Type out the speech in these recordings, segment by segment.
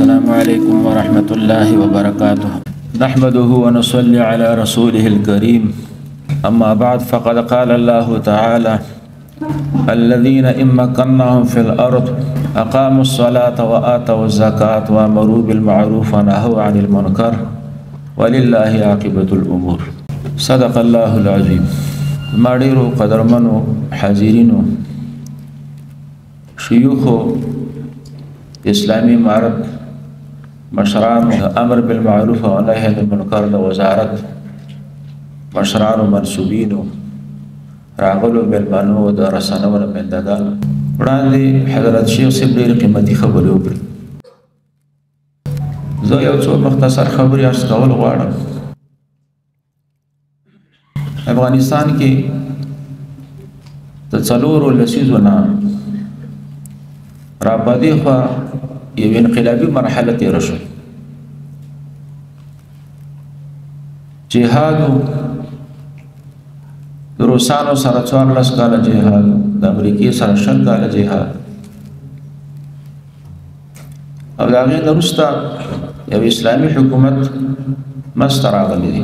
السلام عليكم ورحمة الله وبركاته. نحمده ونصلي على رسوله الكريم. أما بعد، فقد قال الله تعالى: الذين إن مكناهم في الأرض أقاموا الصلاة وآتوا الزكاة وأمروا بالمعروف ونهوا عن المنكر ولله عاقبة الأمور. صدق الله العظيم. ما ډېرو قدرمنو حاضرینو، شیوخو، اسلامي امارت مشرانو، امر بالمعروف او نهی عن المنکر د وزارت مشرانو، منسوبینو، راغلو مېلمنو، د رسنیو نمایندګانو، وړاندې حضرت شیخ صاحب ډېرې قیمتي خبرې وکړې. زه یو څو مختصر خبرې عرض کول غواړم. افغانستان کې د څلورو لسیزو نه را په دې خوا یو انقلابي مرحله تېره شوه. جهاد د روسانو سره 14 کاله جهاد، د امریکې سره 20 کاله جهاد، او د هغې نه وروسته یو اسلامي حکومت منځته راغلی دی.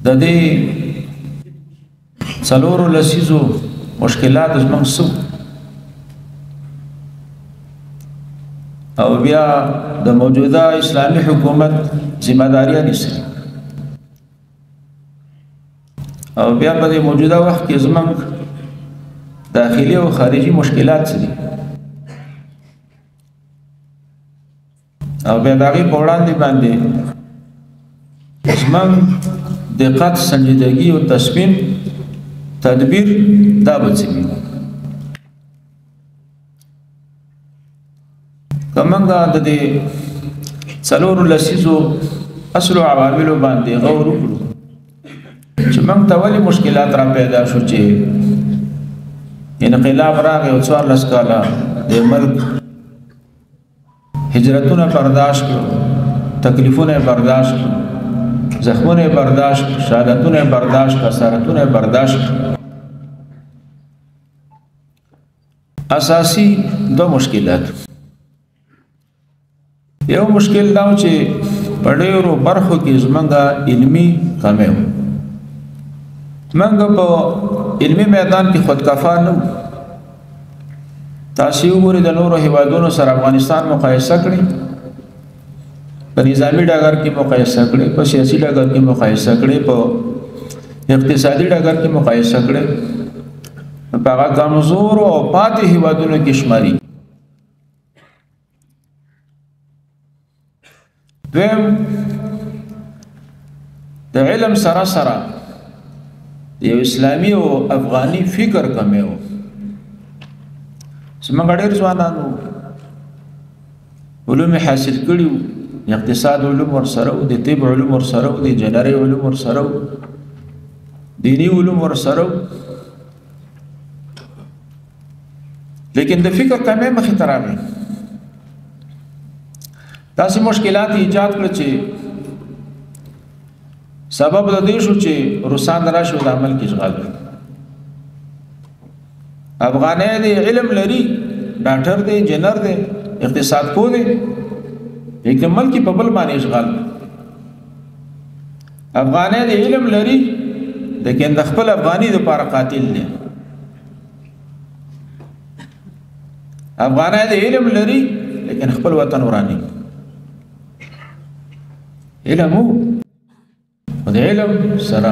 د دې څلورو لسیزو مشکلات زموږ څه، او بیا د موجوده اسلامي حکومت ذمه داري نیسي، او بیا په دې موجوده وخت کې زموږ داخلي او خارجي مشکلات څه دي، او بیا د هغې په وړاندې باندې زموږ دقت، سنجیدګي او تصمیم، تدبیر دا به څه وي. که موږ د دې څلورو لسیزو اصلو عواملو باندې غور وکړو چې موږ ته ولې مشکلات را پیدا شو، چې انقلاب راغی او 14 کاله د ملک هجرتونه برداشت کړو، تکلیفونه برداشت کړو، زخمونه برداشت، شهادتونه برداشت، خسارتونه برداشت. اساسي دو مشکلات. یو مشکل دا و چې په ډېرو برخو کې زمونږ علمي کمی و. موږ په علمي میدان کې خودکفا نه وو. تاسې وګورئ د نورو هیوادونو سره افغانستان مقایسه کړئ، په نظامي ډګر کې مقایسه کړئ، په سیاسي ډګر کې مقایسه کړئ، په اقتصادي ډګر کې مقایسه کړئ، په هغه کمزورو او پاتې هیوادونو کې شماري. دویم، د علم سره سره یو اسلامي او افغاني فکر کمی و. زموږ ډېر ځوانانو علوم یې حاصل کړي وو، اقتصاد علوم ورسره وو، د طب علوم ورسره وو، د انجنیرۍ علوم ورسره وو، دیني علوم ورسره وو، لیکن د فکر کمی مخې ته راغی. داسې مشکلات ایجاد کړل چې سبب د دې شو چې روسان راشي او د عمل کې اشغال کړي. افغاني دی، علم لري، ډاکټر دی، انجنیر دی، اقتصاد پوه دی، لیکن ملک په بل باندې اشغال. افغاني دی، علم لري، لیکن د خپل افغاني لپاره قاتل دی. افغاني دی، علم لري، لیکن خپل وطن ورانی. علم وو، د علم سره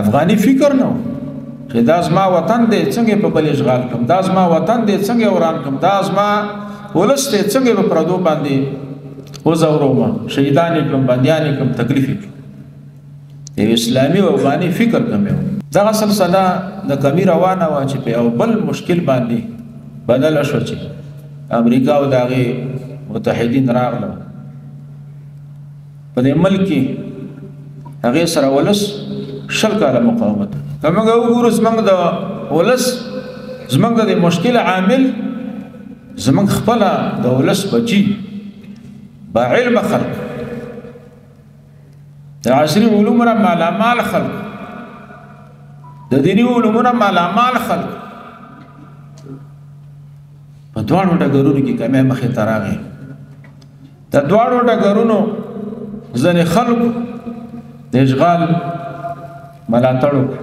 افغاني فکر نه چې دا زما وطن دی، څنګه په بل اشغال کړم، دا زما وطن دی، څنګه وران کړم، دا زما ولس دی، څنګه په پردو باندې وځوروم، شهیدان یې کړم، بندیان یې کړم، تکلیف یې کړم. یو اسلامي او افغاني فکر کمی و. دغه سلسله د کمی روانه وه چې په یو بل مشکل باندې بدله شوه چې امریکا او د هغې متحدین راغله په دې ملک کې، هغې سره ولس 20 کاله مقاومت. که موږ وګورو زموږ د ولس، زموږ د دې مشکل عامل زموږ خپله د ولس بچي، با علم خلق، د عصري علومو نه مالامال خلق، د دیني علومو نه مالامال خلق، په دواړو ډګرونو کې کمی مخې ته راغی. د دواړو ډګرونو ځینې خلکو د اشغال ملاتړ وکړ.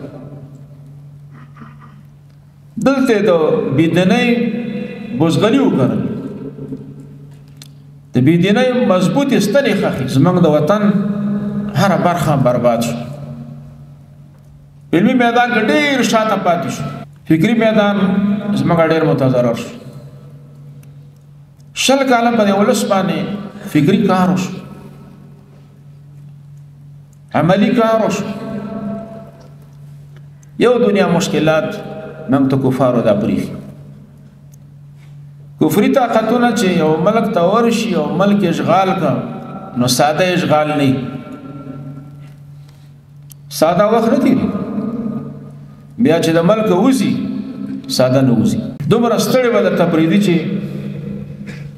دلته د بېدینۍ بزغلي وکړل، د بېدینۍ مضبوطې ستنې ښخې. زموږ د وطن هره برخه برباد شو. علمي میدان کې ډېر شاته پاتې شو، فکري میدان زموږ ډېر متضرر شو. 20 کاله په دې ولس باندې فکري کار وشو، عملي کار وشو. یو دنیا مشکلات موږ ته کفارو دا پرېښي. کفري طاقتونه چې یو ملک ته ورشي او ملک اشغال کړ، نو ساده اشغال نه، ساده وخت نه تېرېږي. بیا چې د ملک وځي ساده نه وځي، دومره ستړی به درته پرېږدي چې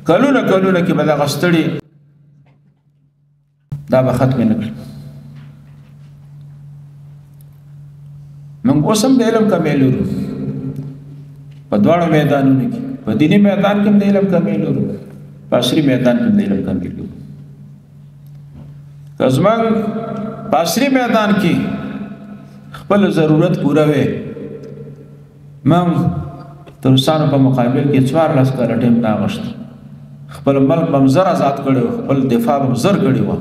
کلونه کلونه کې به دغه ستړي دا به ختمې نه کړي. موږ اوس هم د علم کمی لرو په دواړو میدانونو کې، په دیني میدان کې هم د علم کمی لرو، په عصري میدان کې هم د علم کمی لرو. که زموږ په عصري میدان کې خپل ضرورت پوره وي، موږ د روسانو په مقابل کې 14 کاله ټایم نه غوښت، خپل ملک به هم زر ازاد کړی و، خپل دفاع به هم زر کړې وه،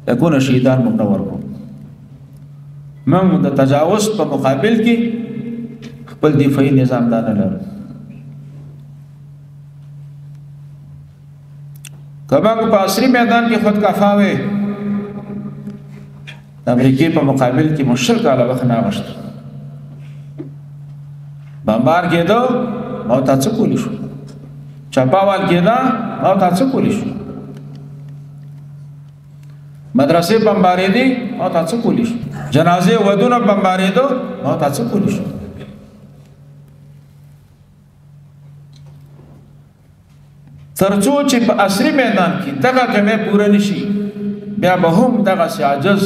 لکونه شهیدان به هم نه ورکړو. موږ د تجاوز په مقابل کې خپل دفاعي نظام دا نه لرو. که موږ په عصري میدان کې خودکفا وی، د امریکې په مقابل کې مو 20 کاله وخت نه غوښت. بمبار کېده ما ته څه کولی شو، چپاوال کېده ما ته څه کولی شو، مدرسې بمبارېدې ما ته څه کولی شو، جنازې ودونه بمبارېده ما ته څه کولی شو. تر څو چې په عصري میدان کې دغه کمی پوره نه شي، بیا به هم دغسې عاجز،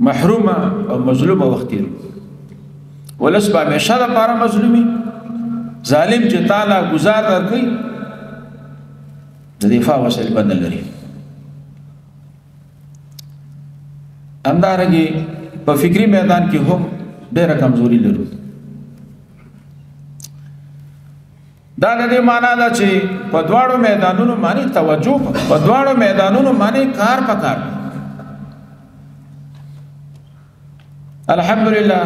محرومه او مظلومه وخت تېر. ولس به همیشه دپاره مظلومي، ظالم چې تاله ګزار درکوي د دفاع وسایل به نه لري. همدارنګې په فکري میدان کې هم ډېره کمزوري لرو. دا د دې معنا ده چې په دواړو میدانونو باندې توجه، په دواړو میدانونو باندې کار پکار. الحمدلله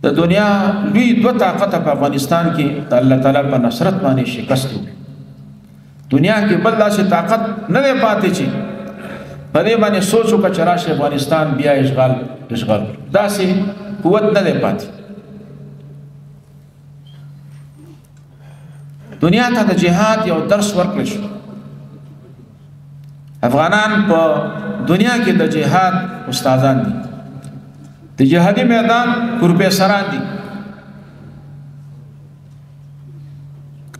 د دنیا لوی دوه طاقته په افغانستان کې د الله تعالی په نصرت باندې شکست وکړ. دنیا کې بل داسې طاقت نه دی پاتې چې په دې باندې سوچ وکړه چې راشي افغانستان بیا اشغال داسې قوت نه دی پاتې. دنیا ته د جهاد یو درس ورکړل شو. افغانان په دنیا کې د جهاد استادان دي، د جهادي میدان پروفیسران دي.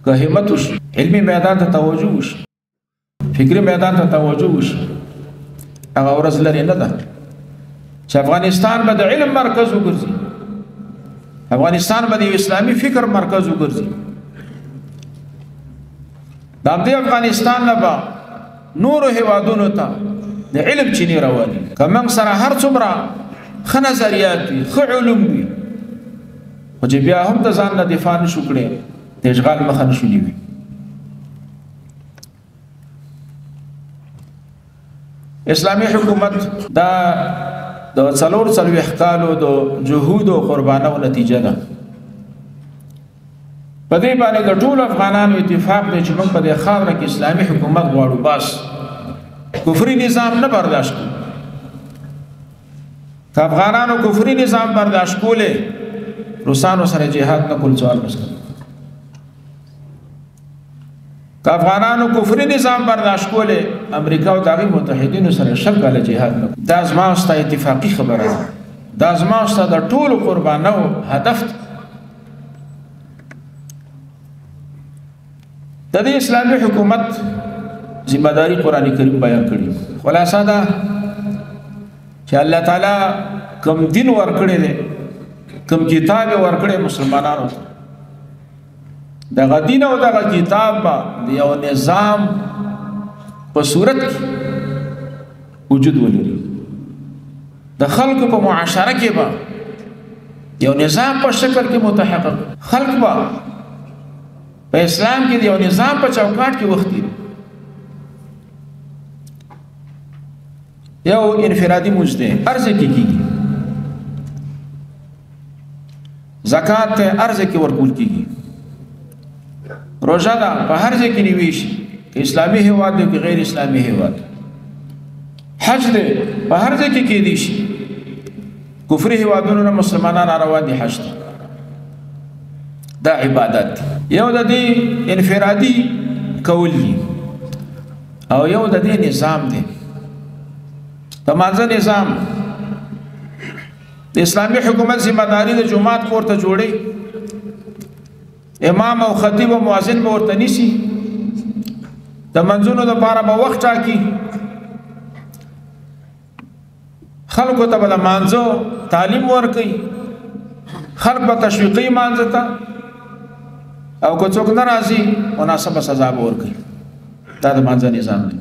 که همت وشي، علمي میدان ته توجه وشي، فکري میدان ته توجه وشي، هغه ورځ لرې نه ده چې افغانستان به د علم مرکز وګرځي، افغانستان به د اسلامي فکر مرکز وګرځي. د همدې افغانستان نه به نورو هېوادونو ته د علم چینې رواني. که موږ سره هر څومره ښه نظریات وي، ښه علوم وي، خو چې بیا هم د ځان نه دفاع نه شو کړی، د اشغال مخه نه شو نیوي. اسلامي حکومت دا د 44 کالو د جهود او قربانو نتیجه ده. په دې باندې د ټولو افغانانو اتفاق دی چې موږ په دې خاوره کې اسلامي حکومت غواړو، بس کفري نظام نه برداشت کوو. که افغانانو کفري نظام برداشت کولی، روسانو سره جهاد نه کول 14 کاله. که افغانانو کفري نظام برداشت کولی، امریکا او د هغې متحدینو سره 20 کاله جهاد نه کول. دا زما او ستا اتفاقي خبره ده، دا زما او ستا د ټولو قربانو هدف دی. د دې اسلامي حکومت ذمہ داری قرآن کریم بیان کړي. خلاصه ده چې الله تعالی کوم دین ورکړی دی، کوم کتاب یې ورکړی مسلمانانو ته، دغه دین او دغه کتاب به د یو نظام په صورت کې وجود ولري. د خلکو په معاشره کې به یو نظام په شکل کې متحقق، خلک به په اسلام کې د یو نظام په چوکاټ کې وخت تېروي. یو انفرادي مونځ دی، هر ځای کې کېږي. زکات ته هر ځای کې ورکول کېږي. روژه ده، په هر ځای کې نیوی شي، که اسلامي هېواد دی که غیر اسلامي هېواد. حج دی، په هر ځای کې کېدی شي. کفري هېوادونو نه مسلمانان روان دي حج ته. دا عبادت دی. یو د دې انفرادي کول دي او یو د دې نظام دی. د مانځه نظام د اسلامي حکومت ذمه داري د جومات کور ته جوړي، امام او خطیب او مؤذن به ورته نیسي، د منځونو دپاره به وخت ټاکي، خلکو ته به د مانځو تعلیم ورکوي، خلک به تشویقوي مانځه ته، او که څوک نه راځي مناسبه سزا به ورکوي. دا د مانځه نظام دی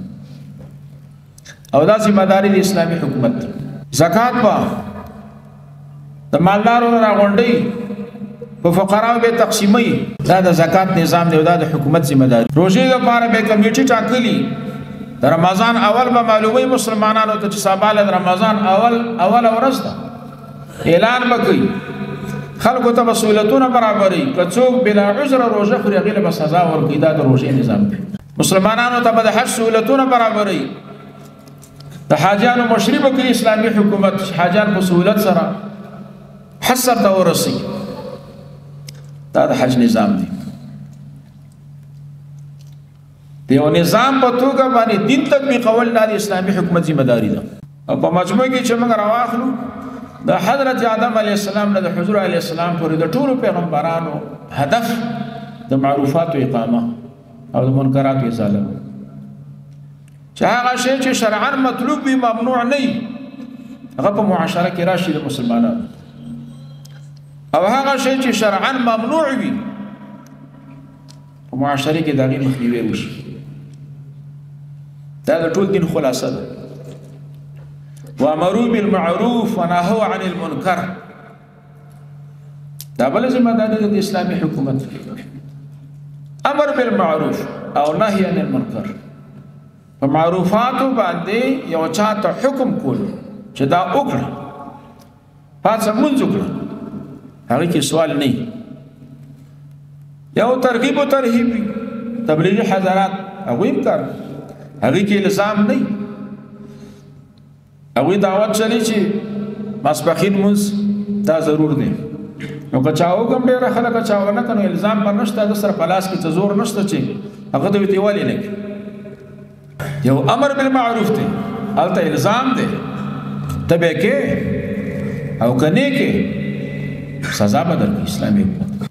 او دا ذمه داري د اسلامي حکومت ده. زکات به د مالدارو نه راغونډوي، په فقراو به تقسیموي. دا د زکات نظام دی او دا د حکومت ذمه داري. روژې دپاره به کمیټي ټاکلي، د رمضان اول به معلوموي مسلمانانو ته چې سبا له د رمضان اوله ورځ ده، اعلان به کوي، خلکو ته به سهولتونه برابروي. که څوک بلا عذره روژه خوري هغې له به سزا ورکوي. دا د روژې نظام دی. مسلمانانو ته به د حج سهولتونه برابروي، د حاجیانو مشري به کوي اسلامي حکومت، چې حاجیان په سهولت سره حج سرته ورسوي. دا د حج نظام دی. د یو نظام په توګه باندې دین تطبیقول دا د اسلامي حکومت ذمه داري ده. او په مجموع کې چې موږ راواخلو د حضرت آدم علیه السلام نه د حضور علیه السلام پورې د ټولو پیغمبرانو هدف د معروفاتو اقامه او د منکراتو ازاله، چې هغه شی چې شرعاً مطلوب وي ممنوع نه وي هغه په معاشره کې راشي د مسلمانانو، او هغه شی چې شرعاً ممنوع وي په معاشره کې د هغې مخنیوی وشي. دا د ټول دین خلاصه ده. وامروا بالمعروف ونهوا عن المنکر، دا بله ذمه داري ده د اسلامي حکومت. امر بالمعروف او نهي عن المنکر، په معروفاتو باندې یو چا ته حکم کول چې دا وکړه، پاڅه مونځ وکړه، هغې کې سوال نه. یو ترغیب و ترهیب وي، تبلیغي حضرات هغوی هم کار، هغې کې الزام نه. هغوی دعوت چلی چې ماسپښین لمونځ دا ضرور دی، نو که چا وکړم ډېره خلک چا ونه کړه نو الزام به نشته، هغه سره په لاس کې څه زور نشته چې هغه ته ویې ولې نه کړي. یو امر بالمعروف دی، هلته الزام دی، ته به یې کې او که نه کې سزا به درکړي اسلامي حکومت.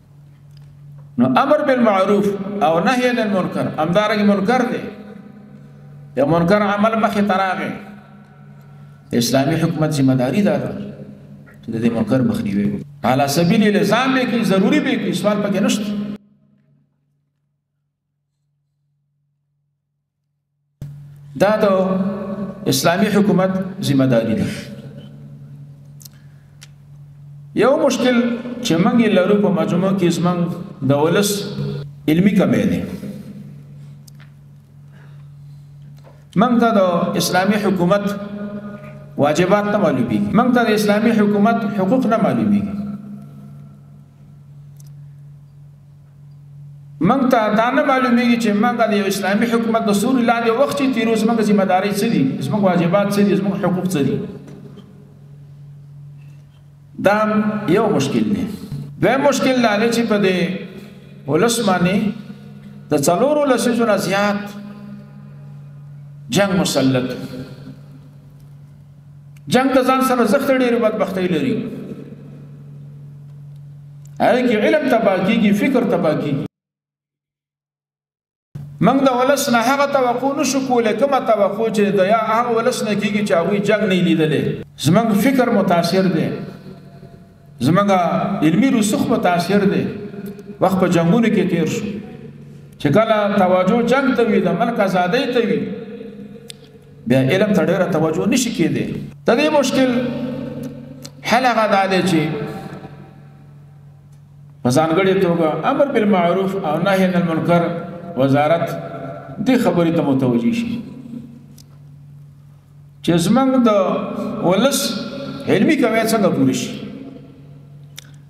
نو امر بالمعروف او نهی عن المنکر، همدارنګه منکر دی، یو منکر عمل مخې ته راغی، اسلامي حکومت ذمه داري دا ده چې د دې منکر مخنیوی وکړي. علی سبیل الزام به کوي، ضروري به کوي، سوال پکې نشته. دا د اسلامي حکومت ذمه داري ده. یو مشکل چې موږ یې لرو په مجموع کې زموږ د ولس علمي کمی دی. موږ ته د اسلامي حکومت واجبات نه معلومیږي، موږ ته د اسلامي حکومت حقوق نه معلومیږي، موږ ته دا نه معلومیږي چې موږ د یو اسلامي حکومت د سوري لاندې وخت چې تېرو زموږ ذمه دارۍ څه دي، زموږ واجبات څه دي، زموږ حقوق څه دي. دا یو مشکل دی. دویم مشکل دا دی چې په دې ولس باندې د څلورو لسیزو نه زیات جنګ مسلط، جنګ د ځان سره زښته ډېرې بدبختۍ لري، هغې کې علم تباه کېږي، فکر تباه کېږي. موږ د ولس نه هغه توقع نه شو کولی کومه توقع چې د یا هغه ولس نه کېږي چې هغوی جنګ نه لیدلی. زموږ فکر متاثر دی، زمونږ علمي رسوخ متاثر دی. وخت په جنګونو کې تیر شو، چې کله توجه جنګ ته وي، د ملک ازادۍ ته وي، بیا علم ته ډېره توجه نشي کېدی. د دې مشکل حل هغه دا دی چې په ځانګړې توګه امر بالمعروف او نهی عن المنکر وزارت دې خبرې ته متوجه شي چې زمونږ د ولس علمي کوی څنګه پوره شي.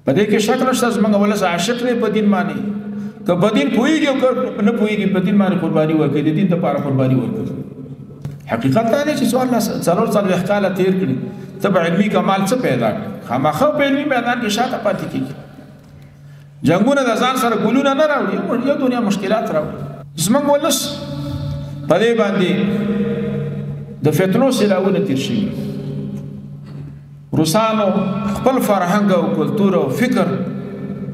په دې کې شک نشته زمونږ ولس عاشق دی په دین باندې، که په دین پوهېږي او که نه پوهېږي په دین باندې قرباني ورکوي، د دین دپاره قرباني ورکوي. حقیقت دا دی چې 44 کاله تېر کړي، ته به علمي کمال څه پیدا کړي؟ خامخا په علمي میدان کې شاته پاتې کېږي. جنګونه د ځان سره ګلونه نه راوړي، یو دنیا مشکلات راوړي. زموږ ولس په دې باندې د فتنو سیلاوونه تېر شوي. روسانو خپل فرهنګ او کلتور او فکر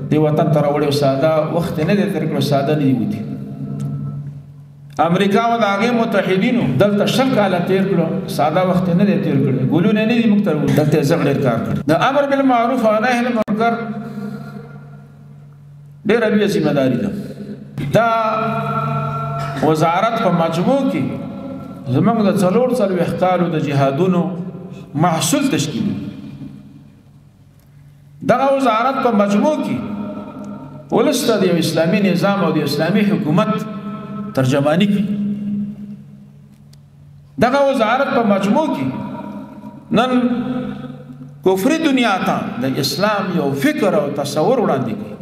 دې وطن ته راوړی او ساده وخت یې نه دی تېر کړی، ساده نه دي وتي. امریکا او د هغې متحدینو دلته 20 کاله تېر کړو، ساده وخت یې نه دی تېر کړی، ګلونه نه دي موږ ته راوړي، دلته یې زغ ډېر کار کړی. د امر بالمعروف او نهی عن المنکر ډېره لویه ذمه داري ده. دا وزارت په مجموع کې زموږ د 44 کالو د جهادونو محصول تشکیلوي. دغه وزارت په مجموع کې ولس ته د یو اسلامي نظام او د اسلامي حکومت ترجماني کوي. دغه وزارت په مجموع کې نن کفري دنیا ته د اسلام یو فکر او تصور وړاندې کوي.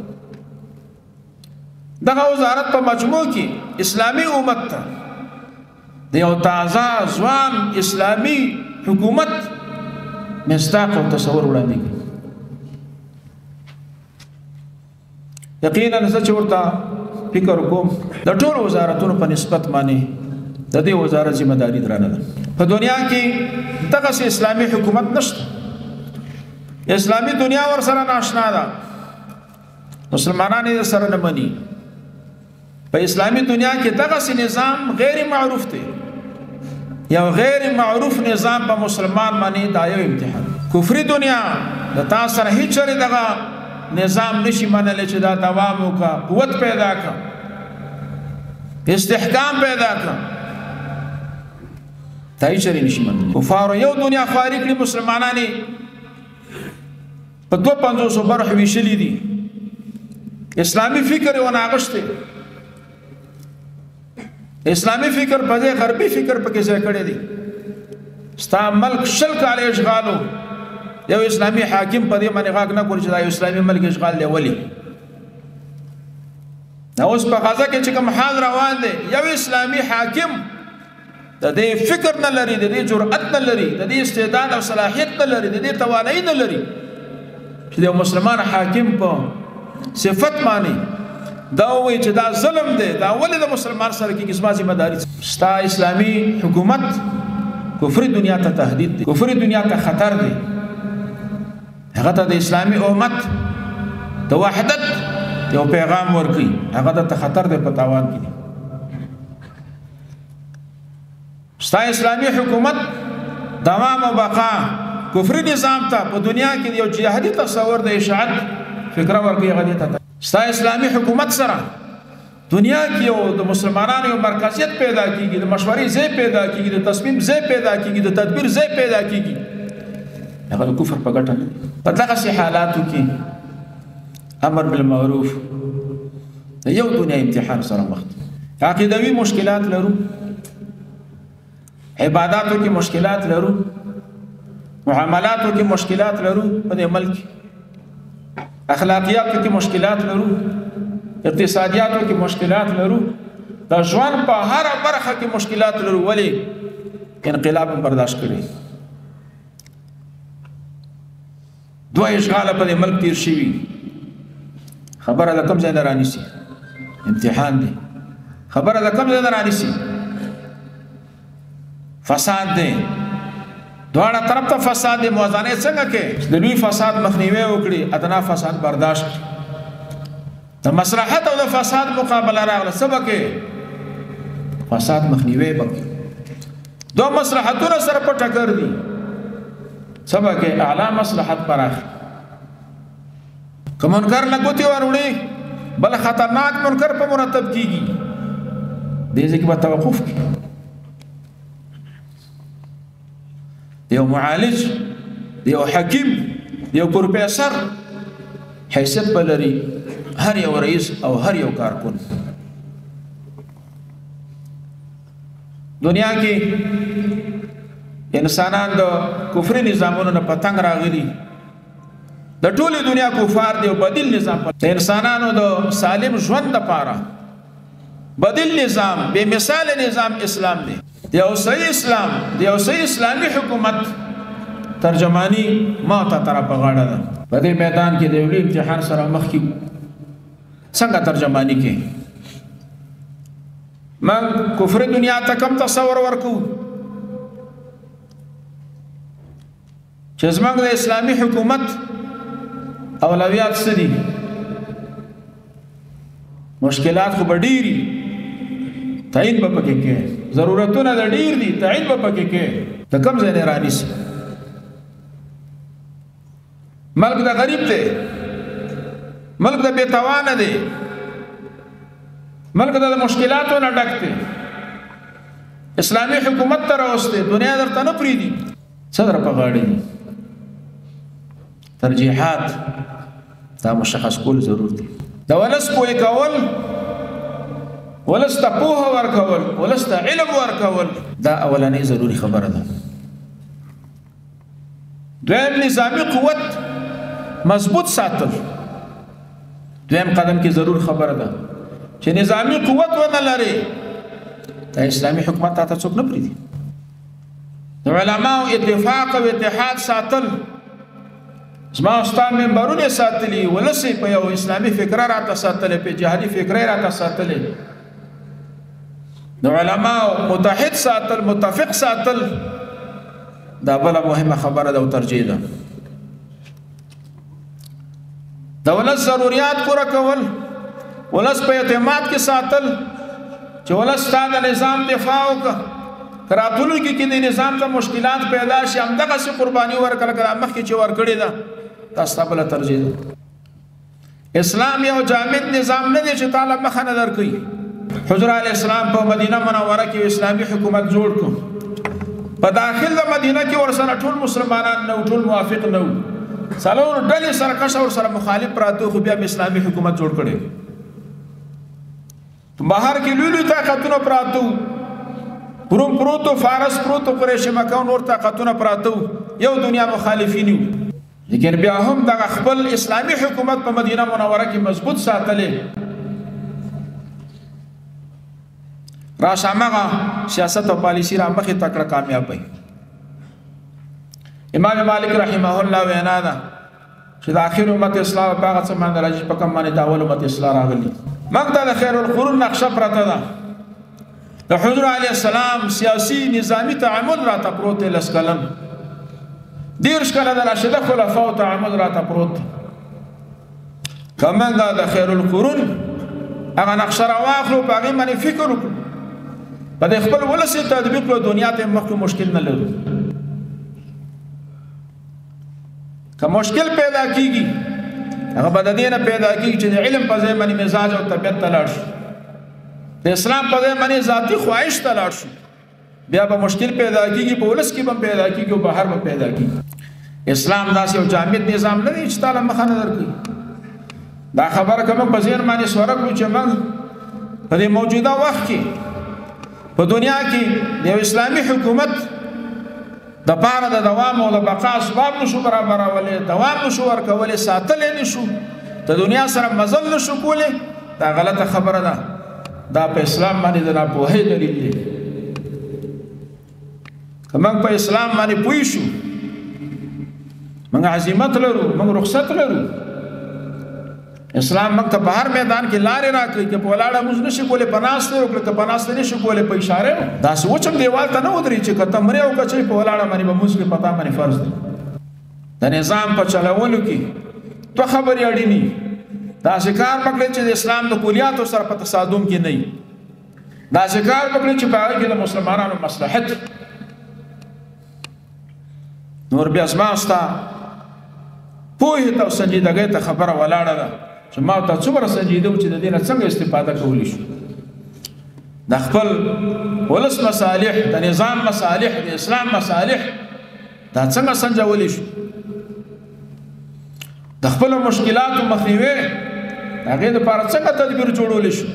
دغه وزارت په مجموع کې اسلامي امت ته د یو تازه ځوان اسلامي حکومت مصداق او تصور وړاندې کوي. یقینا زه چې ورته فکر کوم د ټولو وزارتونو په نسبت باندې د دې وزارت ذمه داري درنه ده. په دنیا کې دغسې اسلامي حکومت نشته، اسلامي دنیا ورسره ناشنا ده، مسلمانان یې سره نه مني. په اسلامي دنیا کې دغسې نظام غیر معروف دی. یو غیر معروف نظام په مسلمان باندې دا یو امتحان. کفري دنیا د تا سره هیڅ چېرې دغه نظام نشي منلی چې دا دوام وکړه، قوت پیدا کړه، استحکام پیدا کړه، دا هیڅ چېرې نشي منلی. کفارو یو دنیا خواري کړي، مسلمانان یې په 52 برخو ویشلي دي، اسلامي فکر یې وناغښتی، اسلامي فکر په ځای غربي فکر پکې ځای کړی دی. ستا ملک 20 کاله اشغالو، یو اسلامي حاکم په دې باندې غږ نه کړ چې دا یو اسلامي ملک اشغال دی. ولې دا اوس په غزه کې چې کوم حال روان دی، یو اسلامي حاکم د دې فکر نه لري، د دې جرأت نه لري، د دې استعداد او صلاحیت نه لري، د دې توانایي نه لري چې د یو مسلمان حاکم په صفت باندې دا ووایي چې دا ظلم دی، دا ولې د مسلمان سره کېږي، زما ذمه داري. ستا اسلامي حکومت کفري دنیا ته تهدید دی، کفري دنیا ته خطر دی. هغه ته د اسلامي امت د وحدت یو پیغام ورکوي، هغه ته خطر دی، په تاوان کې دی. ستا اسلامي حکومت دوام او بقا کفري نظام ته په دنیا کې یو جهادي تصور د اشاعت فکره ورکوي، هغه دې ته. ستا اسلامي حکومت سره دنیا کې یو د مسلمانانو یو مرکزیت پیدا کیږي، د مشورې ځای پیدا کیږي، د تصمیم ځای پیدا کیږي، د تدبیر ځای پیدا کیږي، هغه د کفر په ګټه نه دی. په دغسې حالاتو کې امر بالمعروف د یو دنیا امتحان سره مخ دی. عقیدوي مشکلات لرو، عباداتو کې مشکلات لرو، معاملاتو کې مشکلات لرو، په دې ملک کې اخلاقیاتو کې مشکلات لرو، اقتصادیاتو کې مشکلات لرو، د ژوند په هره برخه کې مشکلات لرو. ولې انقلاب هم برداشت کړی، دوه اشغاله په دې ملک تېر شوي. خبره د کوم ځای نه رانیسي؟ امتحان دی. خبره د کوم ځای نه رانیسي؟ فساد دی، دواړه طرف ته فساد دی. موازنه څنګه کې د لوی فساد مخنیوی وکړي، ادنا فساد برداشت کړي. د مصلحت او د فساد مقابله راغله، څه به کې؟ فساد مخنیوی به کې. دوه مصلحتونه سره په ټکر دي، څه به کې؟ اعلی مصلحت پراخ. که منکر له ګوتې وروړي بل خطرناک منکر په مرتب کیږي، دې ځای کې به توقف کړي. د یو معالج، د یو حکیم، د یو پروفیسر حیثیت به لري هر یو رئیس او هر یو کارکن. دنیا کې انسانان د کفري نظامونو نه په تنګ راغلي، د ټولې دنیا کفار دی او بدیل نظام د انسانانو د سالم ژوند دپاره بدیل نظام، بې مثال نظام اسلام دی. د یو صحیح اسلام، د یو صحیح اسلامي حکومت ترجمانی ما ته تر په غاړه ده. په دې میدان کې د یو لوی امتحان سره مخ کیو، څنګه ترجمانی کې من کفر دنیا ته کم تصور ورکو چې زموږ د اسلامي حکومت اولویات څه دي؟ مشکلات خو به ډېر دي، تعین به پکې کې، ضرورتونه د ډېر دي، تعین به پکې کې، د کوم ځای نه رانیسي؟ ملک د غریب دی، ملک د بېتوانه دی، ملک د مشکلاتو نه ډک دی، اسلامي حکومت ته راوستی، دنیا درته نه پرېږدي. څه در په غاړې دي؟ ترجیحات دا مشخص کول ضرور دي. د ولس پوه کول، ولس ته پوهه ورکول، ولس ته علم ورکول، دا اولنۍ ضروري خبره ده. دویم نظامي قوت مضبوط ساتل، دویم قدم کې ضرور خبره ده چې نظامي قوت ونه لري دا اسلامي حکومت ته څوک نه پرېږدي. د علماو اتفاق او اتحاد ساتل، زما او ستا منبرونه یې ساتلي، ولس یې په یو اسلامي فکره راته ساتلی، په جهادي فکره یې راته ساتلی. د علماو متحد ساتل، متفق ساتل، دا بله مهمه خبره ده او ترجیح ده. د ولس ضروریات پوره کول، ولس په اعتماد کې ساتل چې ولس ستا د نظام دفاع وکړه، که راتلونکي کې د نظام ته مشکلات پیدا شي همدغسې قرباني ورکړه که دا مخکې چې ورکړې ده، دا ستا بله ترجیح ده. اسلام یو جامد نظام نه دی چې تا له مخه نه درکوي. حضور علیه السلام په مدینه منوره کې اسلامي حکومت جوړ کړو، په داخل د مدینه کې ورسره ټول مسلمانان نه وو، ټول موافق نه وو، څلور ډلې سرکشه ورسره مخالف پراته، خو بیا هم اسلامي حکومت جوړ کړی. بهر کې لوی لوی طاقتونه پراته وو، روم پروت و، فارس پروت و، قریش مکه او نور طاقتونه پراته وو، یو دنیا مخالفین وو، لیکن بیا هم دغه خپل اسلامي حکومت په مدینه منوره کې مضبوط ساتلی. راشه همغه سیاست او پالیسي را مخې ته کړه، کامیاب وي. امام مالک رحمه الله وینا ده چې د اخر امت اصلاح په هغه څه باندې راځي په کوم باندې د اول امت اصلاح راغلي. موږ ته د خیر القرون نقشه پرته ده، د حضور علیه السلام سیاسي نظامي تعامل راته پروت دی، لس کلن، دېرش کله د راشده خلفاو تعامل راته پروت دی. که موږ د خیر القرون هغه نقشه راواخلو، په هغې باندې فکر وکړو، په دې خپل ولس یې تطبیق کړو، دنیا ته مخکې مشکل نه لرو. که مشکل پیدا کیږي هغه به د دې نه پیدا کیږي چې د علم په ځای باندې مزاج او طبیعت ته لاړ شو، د اسلام په ځای باندې ذاتي خواهش ته لاړ شو، بیا به مشکل پیدا کیږي، په ولس کې به پیدا کیږي او بهر به پیدا کیږي. اسلام داسې یو جامد نظام نه دی چې تا له مخه نه درکوي. دا خبره که موږ په ذهن باندې سوره کړو چې موږ په دې موجوده وخت کې په دنیا کې د یو اسلامي حکومت د پاره د دوام او د بقا اسباب نشو برابرولی، دوام نشو ورکولی، ساتلی نشو، د دنیا سره مزل نشو کولی، دا غلطه خبره ده. دا په اسلام باندې د ناپوهۍ دلیل دی. که موږ په اسلام باندې پوه شو، موږ عزیمت لرو، موږ رخصت لرو، اسلام موږ ته په هر میدان کې لارې راکوي. که په ولاړه موږ نشي کولی په ناسته وکړه، که په ناسته نشي کولی په اشاره داسې وچم دیوال ته نه ودري چې که ته مرې او که چې په ولاړه باندې به مونځ کې په تا باندې فرض دی. د نظام په چلولو کې دوه خبرې اړینې، داسې کار وکړئ چې د اسلام د کلیاتو سره په تصادم کې نه وي، داسې کار وکړئ چې په هغه کې د مسلمانانو مصلحت. نور بیا زما ستا پوهې ته او سنجیدګۍ ته خبره ولاړه ده چې ما ته څومره سنجیده و چې د دې نه څنګه استفاده کولی شو. د خپل ولس مصالح، د نظام مصالح، د اسلام مصالح دا څنګه سنجولی شو؟ د خپلو مشکلاتو مخنیوی د هغې دپاره څنګه تدبیر جوړولی شو؟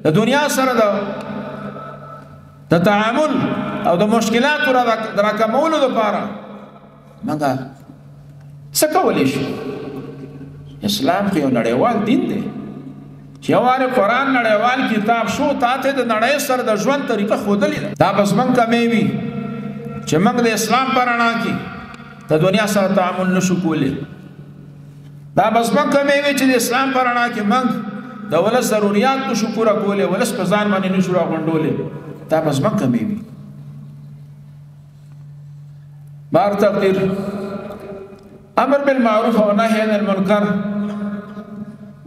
د دنیا سره د تعامل او د مشکلاتو د راکمولو دپاره موږ څه کولی شو؟ اسلام خو یو نړیوال دین دی چې یو وارې قرآن نړیوال کتاب شو، تا ته د نړۍ سره د ژوند طریقه ښودلې ده. دا بس موږ کمی وي چې موږ د اسلام په رڼا کې د دنیا سره تعامل نشو کولی. دا بس موږ کمی وي چې د اسلام په رڼا کې موږ د ولس ضروریات نشو پوره کولی، ولس په ځان باندې نشو راغونډولی. دا بس موږ کمی وي. بهر تقدیر امر بالمعروف او نهی عن المنکر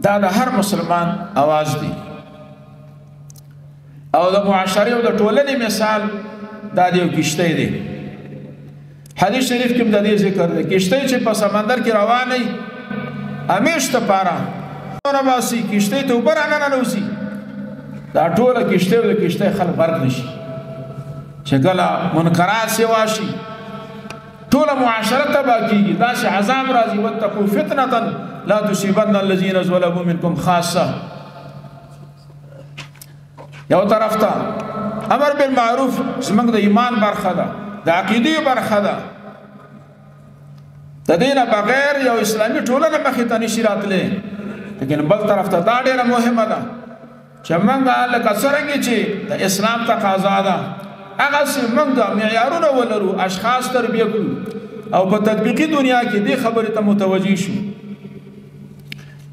دا د هر مسلمان اواز دی، او د معاشرې او د ټولنې مثال دا د یو کښتۍ دی. حدیث شریف کې هم د دې ذکر دی، کښتۍ چې په سمندر کې روانه وي همیش دپاره نه باسي، کښتۍ ته اوبه رانه ننوځي، دا ټوله کښتۍ او د کښتۍ خلک غرق نه شي. چې کله منکرات سوا شي ټوله معاشره تباه کېږي، داسې عذاب راځي. واتقوا فتنة لا تصيبن الذين ظلموا منكم خاصة. یو طرف ته امر بالمعروف زموږ د ایمان برخه ده، د عقیدې برخه ده، د دې نه بغیر یو اسلامي ټولنه مخې ته نشي راتلی. لیکن بل طرف ته دا ډېره مهمه ده چې موږ لکه څرنګه چې د اسلام تقاضا ده هغسې موږ معیارونه ولرو، اشخاص تربیه کړو او په تطبیقي دنیا کې دې خبرې ته متوجه شو.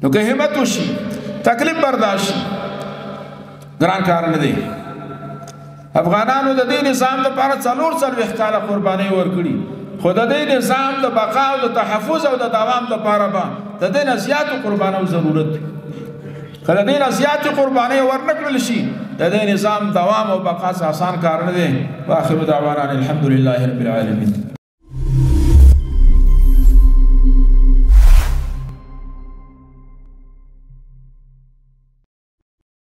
نو که همت وشي، تکلیف برداشت شي، ګران کار نه دی. افغانانو د دې نظام دپاره 44 کاله قربانۍ ورکړي، خو د دې نظام د بقا او د تحفظ او د دوام دپاره به د دې نه زیاتو قربانیو ضرورت وي. که د دې نه زیاتې قربانۍ ورنه کړل شي، د دې نظام دوام او بقا څه آسان کار نه دی. وآخر دعوانا الحمد لله رب العالمین.